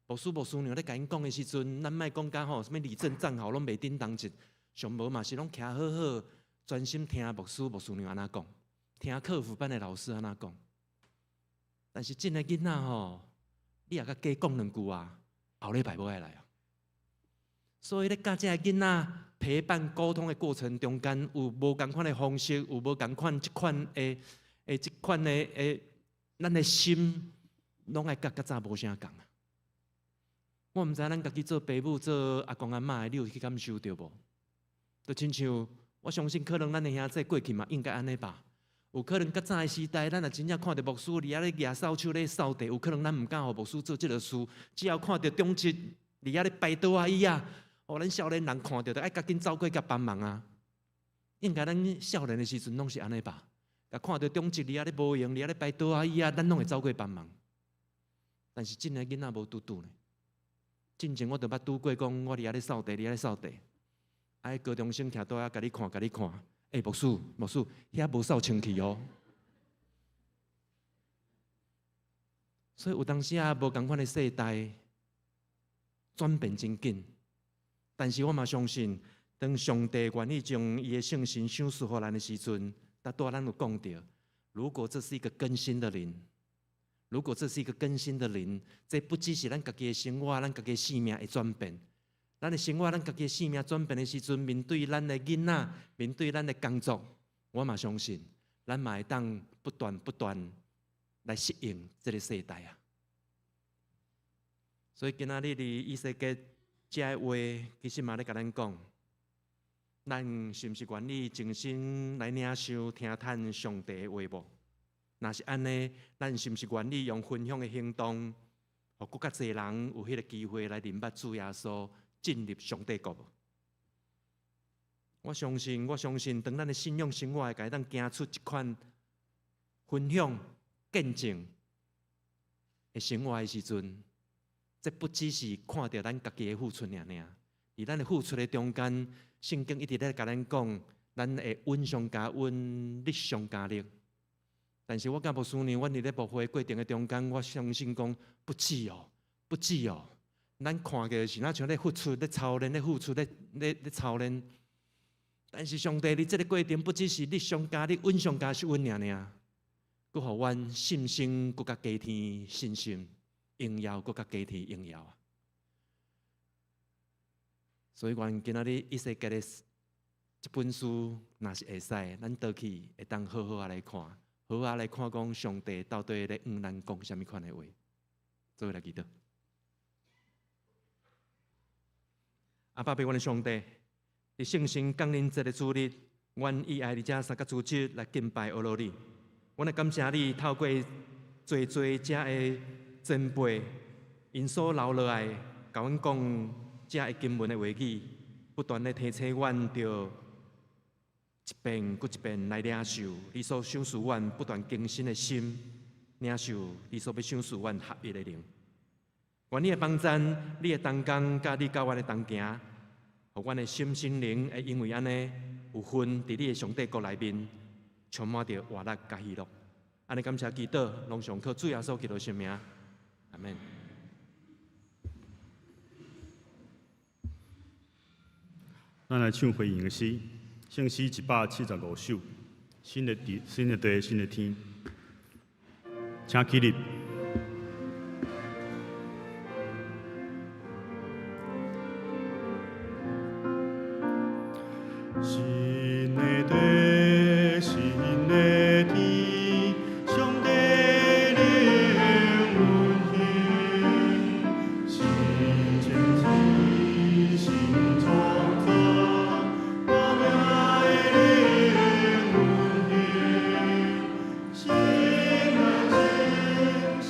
牧師牧師娘咧共𪜶講的時陣，咱莫講甲吼，啥物立正站好攏袂振動一，上無嘛是攏徛好好，專心聽牧師牧師娘按怎講，聽課輔班的老師按怎講。但是這个囡仔吼，你若共加講兩句啊，後禮拜無愛來啊。所以咧佮這个囡仔陪伴溝通的過程中間，有無仝款的方式，有無仝款這款的、的這款的的，咱的心攏愛佮較早無啥仝啊。我毋知咱家己做爸母、做阿公阿嬤的，你有去感受著無？就親像我相信，可能咱的兄弟過去嘛，應該按呢吧。有可能較早的時代，咱若真正看著牧師佇遐咧舉掃帚咧掃地，有可能咱毋敢予牧師做這个事。只要看著長執佇遐咧排桌仔椅仔，哦，咱少年人看著就愛趕緊走過去共幫忙啊。應該咱少年的時陣攏是按呢吧？共看著長執佇遐咧無閒，佇遐咧排桌仔椅仔，咱攏會走過去幫忙。但是這个囡仔無拄拄呢。進前我就捌拄過，講我佇遐咧掃地，佇遐咧掃地，啊，高中生徛佇遐共你看，共你看。欸，牧師，牧師，遐無掃清氣哦。所以有當時啊，無仝款的世代轉變真緊，但是我嘛相信，當上帝願意將伊的聖神賞賜予咱的時陣，拄拄仔咱有講著，如果這是一個更新的靈，如果這是一個更新的靈，這不只是咱家己的生活，咱家己的生命會轉變。咱的生活，咱家己的生命轉變的時陣，面對咱的囡仔，面對咱的工作，我嘛相信，咱嘛會當不斷不斷來適應這个世代啊。所以今仔日佇以西結這个話，其實嘛咧共咱講，咱是毋是願意靜心來領受、聽聽上帝的話無？若是按呢，咱是毋是願意用分享的行動，予閣較濟人有彼个機會來認捌主耶穌，進入上帝國無？我相信，我相信，當咱的信仰生活會當行出這款分享、見證的生活的時陣，這不只是看著咱家己的付出爾爾，佇咱的付出的中間，聖經一直咧共咱講，咱會穩上加穩，力上加力。但是我佮牧師呢，阮佇咧牧會過程的中間，我相信講不止哦，不止哦。咱看著是若像咧付出、咧操練、咧付出、咧咧咧操練。但是上帝佇這个過程，不只是力上加力、穩上加是穩爾爾，閣予阮信心閣較加添信心，榮耀閣較加添榮耀啊！所以，阮今仔日以西結的這本書，若是會使，咱倒去會當好好仔來看，好好仔來看，講上帝到底咧向咱講啥物款的話。做伙來祈禱。阿爸父，阮的上帝，佇聖神降臨節的主日，阮以愛佇遮三角組織來敬拜阿羅你。阮來感謝你，透過濟濟遮的前輩，𪜶所留落來，共阮講遮的經文的話語，不斷的提醒阮，著一遍閣一遍來領受你所賞賜阮不斷更新的心，領受你所欲賞賜阮合一的靈。願你的幫贊，你的同工，佮你佮阮的同行，予阮的心身靈會因為按呢有份佇你的上帝國內面，充滿著活力佮喜樂。按呢感謝祈禱，攏上靠主耶穌基督聖名，阿們。咱來唱回應的詩，聖詩175首，新的地，新的地，新的天，請起立。新的地，新的天，上帝靈運行，新情志，新創造，我命的靈運行，新人生，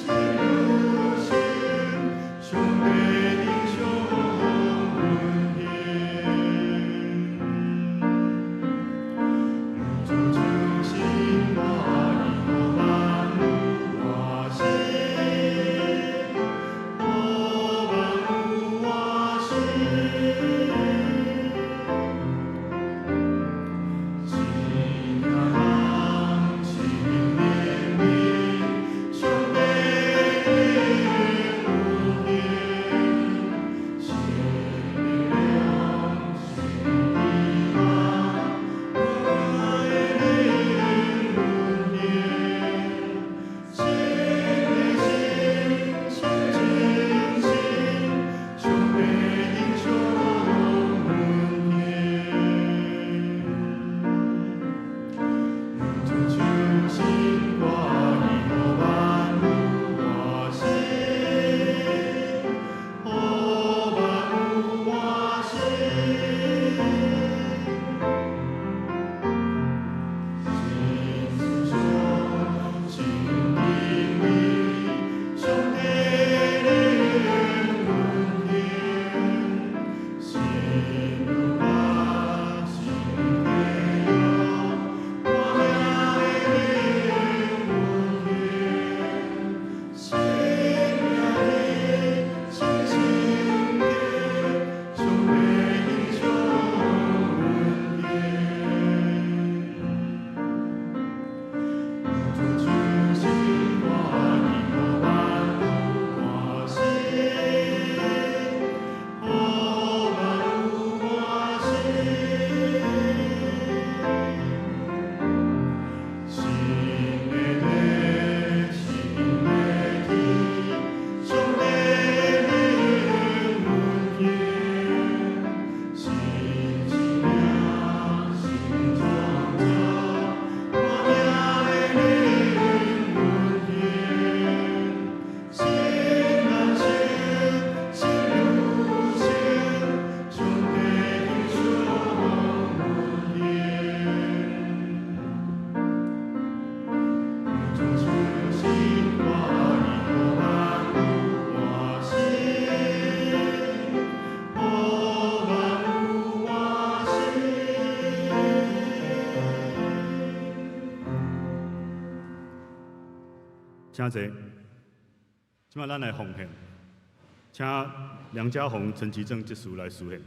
請坐。這擺咱來奉獻，請梁家宏、陳其正執事來司獻。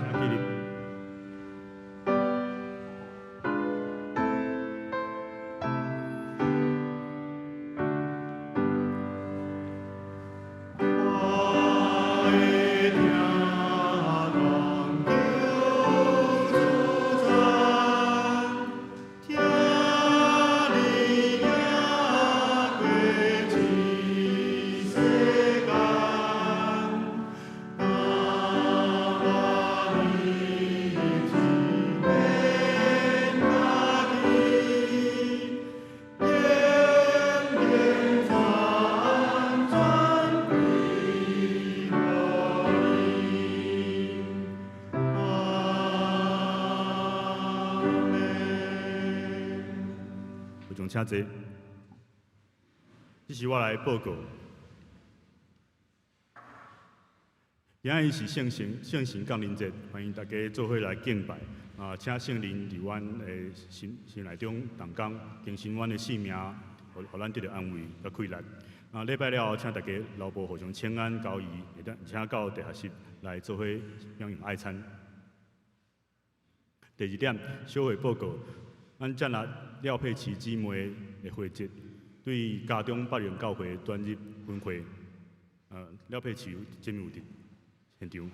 請起立。我的疼人求主赞，疼你赢过这世间，甘愿一免家己，永远全全归予你。阿們。有種請坐，這是我來報告。今仔日是聖神降臨節，歡迎大家做伙來敬拜。啊，請聖靈佇阮的心心內中動工，更新阮的性命，予予咱得著安慰佮氣力。啊，禮拜了後，請大家留步互相請安交誼，會當請到地下室來做伙享用愛餐。第二點，小會報告，咱接納廖佩琪姊妹的會籍，對家中北榮教會轉入分會。廖佩琪姊妹有佇現場，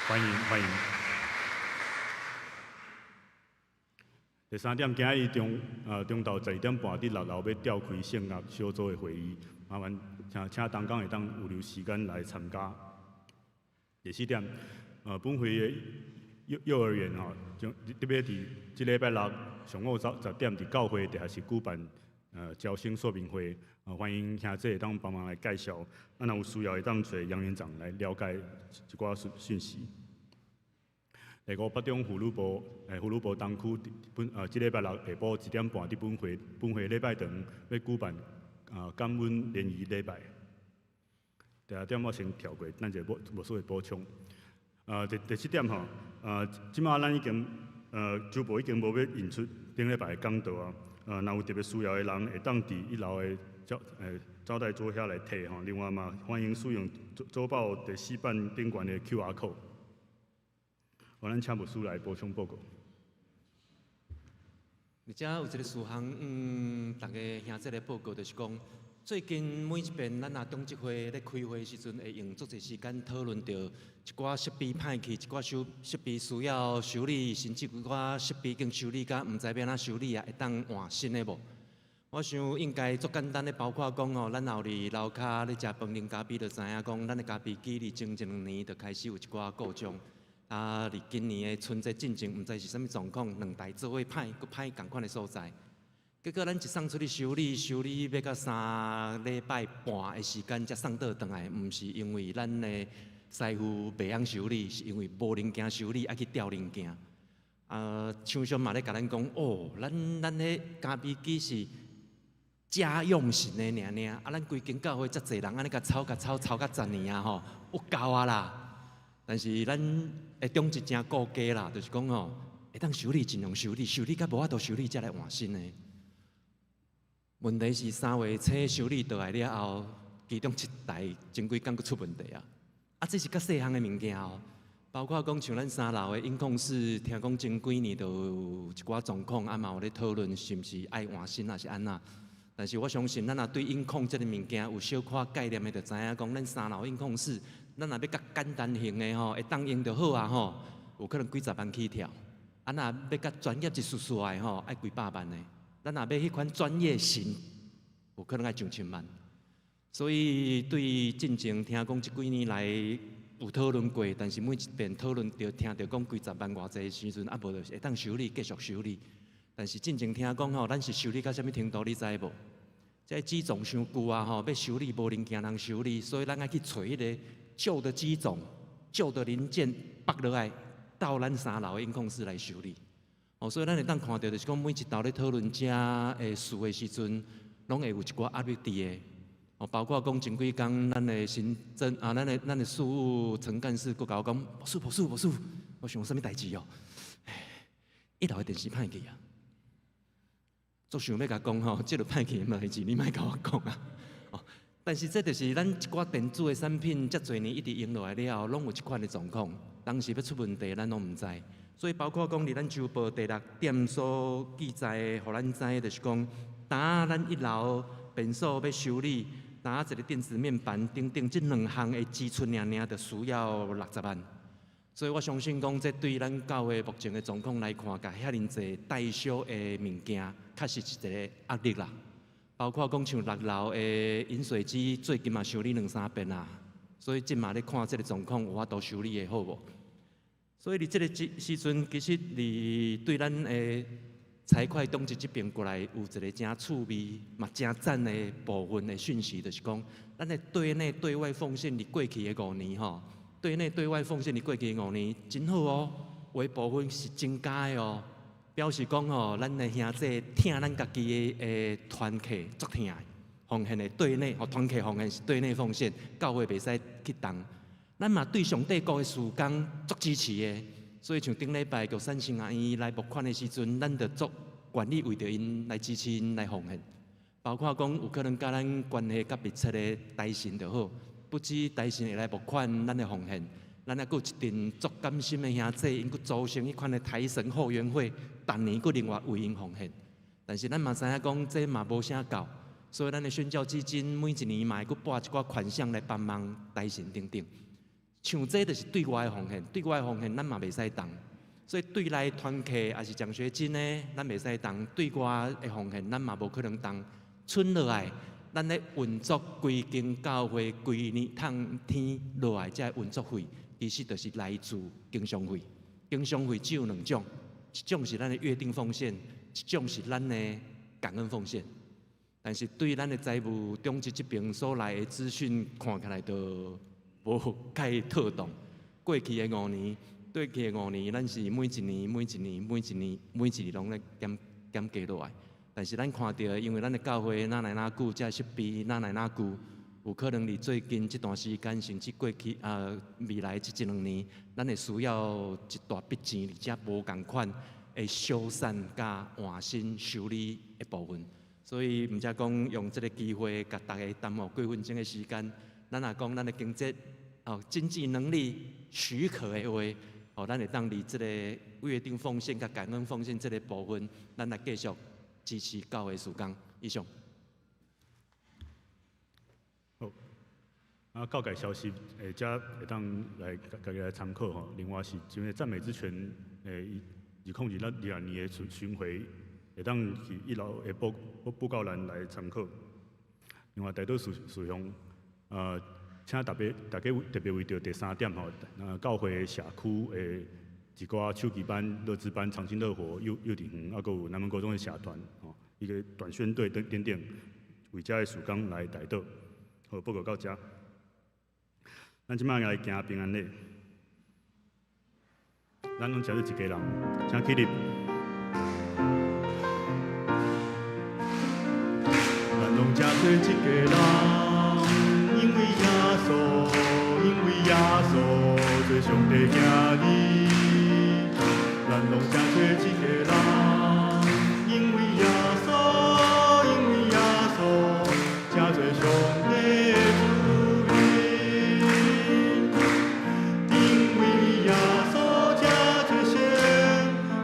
歡迎歡迎。第三點，今日中晝12點半佇六樓欲召開聖樂小組的會議，麻煩請同工會當預留時間來參加。第四點，本會的幼兒園吼，將特別佇這禮拜六上午10點佇教會地下室舉辦招生說明會，歡迎兄弟會當幫忙來介紹，啊，若有需要會當揣楊園長來了解一寡訊息。第五，北中婦女部，婦女部東區本這禮拜六下晡1點半佇本會禮拜堂欲舉辦感恩聯誼禮拜。第二點我先跳過，等者牧師會補充。第七點吼，這擺咱已經周報已經無欲印出頂禮拜的講道啊。若有特別需要的人，會當佇一樓的招待桌遐來提吼。另外嘛，歡迎使用周報第四版頂懸的 QR code。我咱請牧師來補充報告。而且有一個事項，逐家兄姊來報告，就是講，最近每一遍咱若長執會咧開會時陣，會用足濟時間討論著一寡設備歹去，一寡修設備需要修理，甚至有寡設備已經修理甲毋知欲按怎修理啊，會當換新的無？我想應該足簡單的，包括講吼，咱後佇樓跤咧食飯啉咖啡，就知影講，咱的咖啡機佇前一兩年就開始有一寡故障。啊！佇今年的春節進前，毋知是啥物狀況，兩台做伙歹，閣歹仝款的所在。結果咱一送出去修理，修理欲到3禮拜半的時間才送倒轉來，毋是因為咱的師傅袂曉修理，是因為無零件修理，愛去調零件。啊，廠商嘛咧共咱講，哦，咱彼咖啡機是家用型的爾爾，啊，咱規間教會遮濟人按呢共抄共抄抄甲十年啊吼，有夠啊啦！但是咱的長執誠顧家啦，就是講吼，會當修理盡量修理，修理甲無法度修理才來換新的。問題是3月初修理倒來了後，其中一台前幾工閣出問題啊！啊，這是較細項的物件哦，包括講像咱三樓的音控室，聽講前幾年就有一寡狀況，啊嘛有咧討論是毋是愛換新，抑是按怎？但是我相信，咱若對音控這个物件有小可概念的，就知影講，咱三樓音控室，咱若欲較簡單型的吼，會當用就好啊吼，有可能幾十萬起跳。啊，若欲較專業一絲絲的吼，愛幾百萬的。咱若欲彼款專業型，有可能愛上千萬。所以對進前聽講，這幾年來有討論過，但是每一遍討論著聽著講幾十萬偌濟時陣，啊無就是會當修理，繼續修理。但是進前聽講吼，咱是修理到啥物程度，你知無？這機種傷舊啊吼，欲修理無零件通修理，所以咱愛去揣彼个舊的機種、舊的零件拔落來，到咱三樓的音控室來修理。哦，所以咱會當看著，就是講每一道咧討論這个事的時陣，攏會有一寡壓力佇的。哦，包括講前幾工咱的行政啊，咱的事務陳幹事閣共我講，無事無事無事，我想啥物代誌哦？一樓的電視歹去啊！足想欲共講吼，這个歹去的代誌，你莫共我講啊！哦，但是這就是咱一寡電子的產品，遮濟年一直用落來了後，攏有這款的狀況。當時欲出問題，咱攏毋知。所以包括講佇咱週報第六點所記載的，予咱知，就是講，當咱一樓便所欲修理，當一个電子面板等等，這兩項的支出爾爾，就需要60萬。所以我相信講，這對咱教會目前的狀況來看，共遐爾濟代銷的物件，確實是一个壓力啦。包括講像六樓的飲水機，最近嘛修理兩三遍啊。所以這嘛咧看這个狀況，有法度修理會好無？所以佇這个時時陣，其實佇對咱的財會長執這邊過來，有一个誠趣味嘛誠讚的部分的訊息，就是講，咱的對內對外奉獻佇過去的五年吼，對內對外奉獻佇過去的五年真好哦，有的部分是增加的哦，表示講吼，咱的兄弟疼咱家己的團契足疼的，奉獻的對內吼，團契奉獻是對內奉獻，教會袂使去動。咱嘛對上帝國的事工足支持的，所以像頂禮拜玉山神學院來募款的時陣，咱就足願意為著𪜶來支持𪜶來奉獻。包括講有可能佮咱關係較密切的台神就好，不止台神會來募款，咱的奉獻，咱猶閣有一陣足甘心的兄弟，𪜶閣組成彼款的台神後援會，逐年閣另外為𪜶奉獻。但是咱嘛知影講，這嘛無啥夠，所以咱的宣教基金每一年嘛會閣撥一寡款項來幫忙台神等等。像這就是對外的奉獻，對外的奉獻咱嘛袂使動，所以對內團契抑是獎學金呢，咱袂使動；對外的奉獻咱嘛無可能動。剩落來，咱咧運作規間教會規年趁天落來這運作費，其實就是來自經常費。經常費只有兩種，一種是咱的約定奉獻，一種是咱的感恩奉獻。但是對咱的財務長執這邊所來的資訊，看起來就無介妥當。過去的五年，過去的五年，咱是每一年、每一年、每一年、每一年攏咧減減加落來。但是咱看著，因為咱的教會哪來哪久，這設備哪來哪久，有可能佇最近這段時間，甚至過去啊未來這一兩年，咱會需要一大筆錢，而且無仝款的修繕佮換新修理的部分。所以毋才講用這个機會，共大家耽誤幾分鐘的時間。咱若講咱的經濟哦經濟能力許可的話，哦，咱會當佇這个約定奉獻佮感恩奉獻這个部分，咱來繼續支持教會事工。以上。好，啊，教界消息會遮會當來家己來參考吼。另外是像讚美之泉，2022年的巡迴，會當去一樓的布告欄來參考。另外，代禱事事項，請特別大家特別為著第三點吼，教會社區的一寡秋季班、樂智班、長青樂活幼稚園，啊，閣有南門國中的社團，吼，伊个短宣隊等等等，為遮的事工來代禱。好，報告到遮。咱這擺來行平安禮，咱攏成做一家人，請起立。咱攏成做一家人，因為耶穌，因為耶穌做做上帝囝兒，咱攏成做一个人。因為耶穌，因為耶穌，成做上帝的子民。因為耶穌成做聖，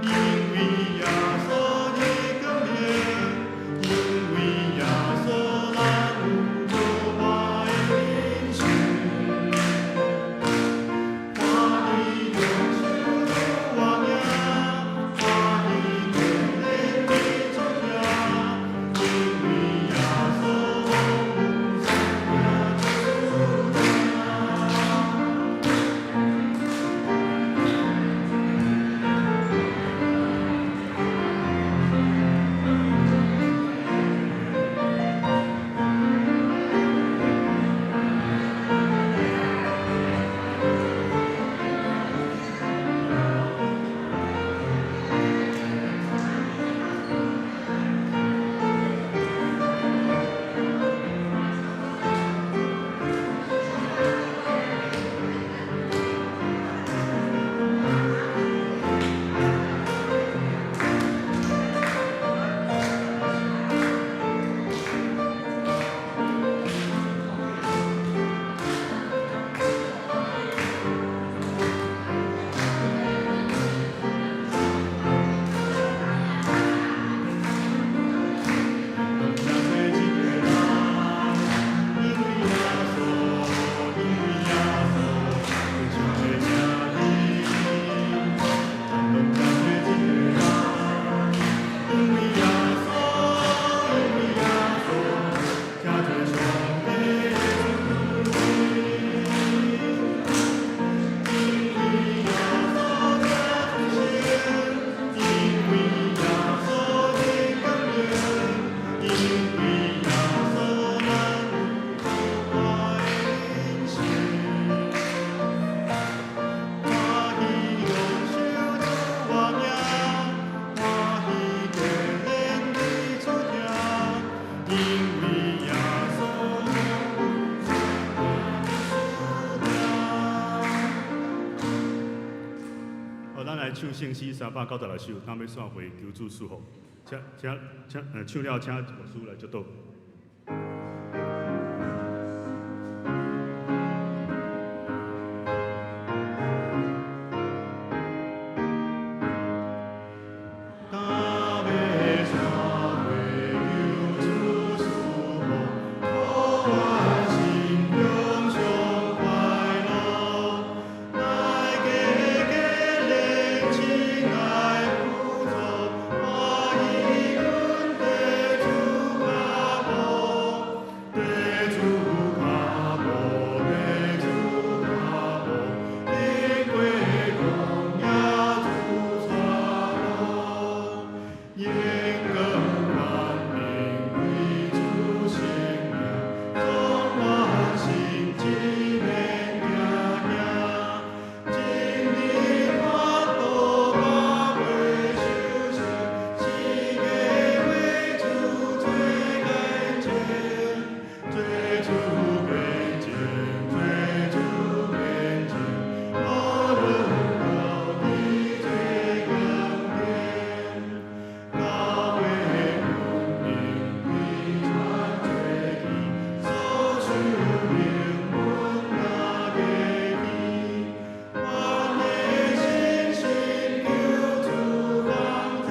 因為耶穌的光明，因為耶穌咱有無敗的人生。歡喜用手主我名，歡喜堅定佇主聽，因為耶穌阮生命注定。攏成做一个人，因為耶穌，因為耶穌，做上帝囝兒，咱攏成做一個人，因為耶穌，因為耶穌，成做上帝的子民。因為耶穌成做聖，因為耶穌的光明，因為耶穌咱有無敗的人生。歡喜用手主我名，歡喜堅定佇主聽，因為耶穌阮生命注定。好，咱來唱聖詩396首，等欲散會求主賜福。請請請，唱了請牧師來祝禱。今欲散會求主賜福，予阮心中上快樂，來加堅連親愛輔助，歡喜跟綴主腳步，綴主腳步，綴主腳步，經過曠野主帶路，眼光光明為主生命，總阮心一面行行，真理法度百倍修成，四界為主做見證，做主見證，做主見證，無論高低做剛堅，教會文明規傳做去，所受靈阮若過去，阮的信心求主幫贊，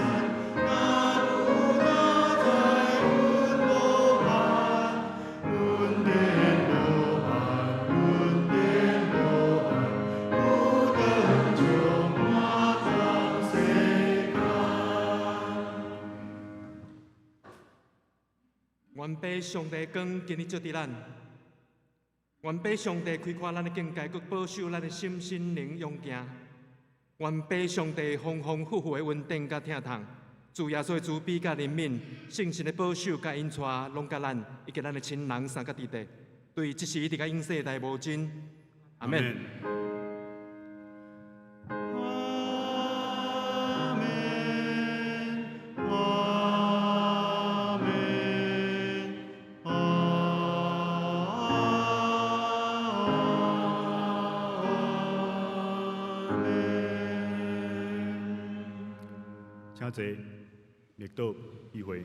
若有若在阮無盼，阮殿無盼，阮殿無盼，孤單充滿當世間。願父上帝光今日照佇咱，願父上帝開闊咱的境界，閣保守咱的心身靈勇健。願父上帝豐豐富富的恩典佮疼痛，主耶穌的慈悲佮憐憫，聖神的保守佮引帶，攏佮咱以及咱的親人三佮弟弟，對這時一直到永世代無盡。阿們。阿們，阿們，阿請坐，默禱，意會。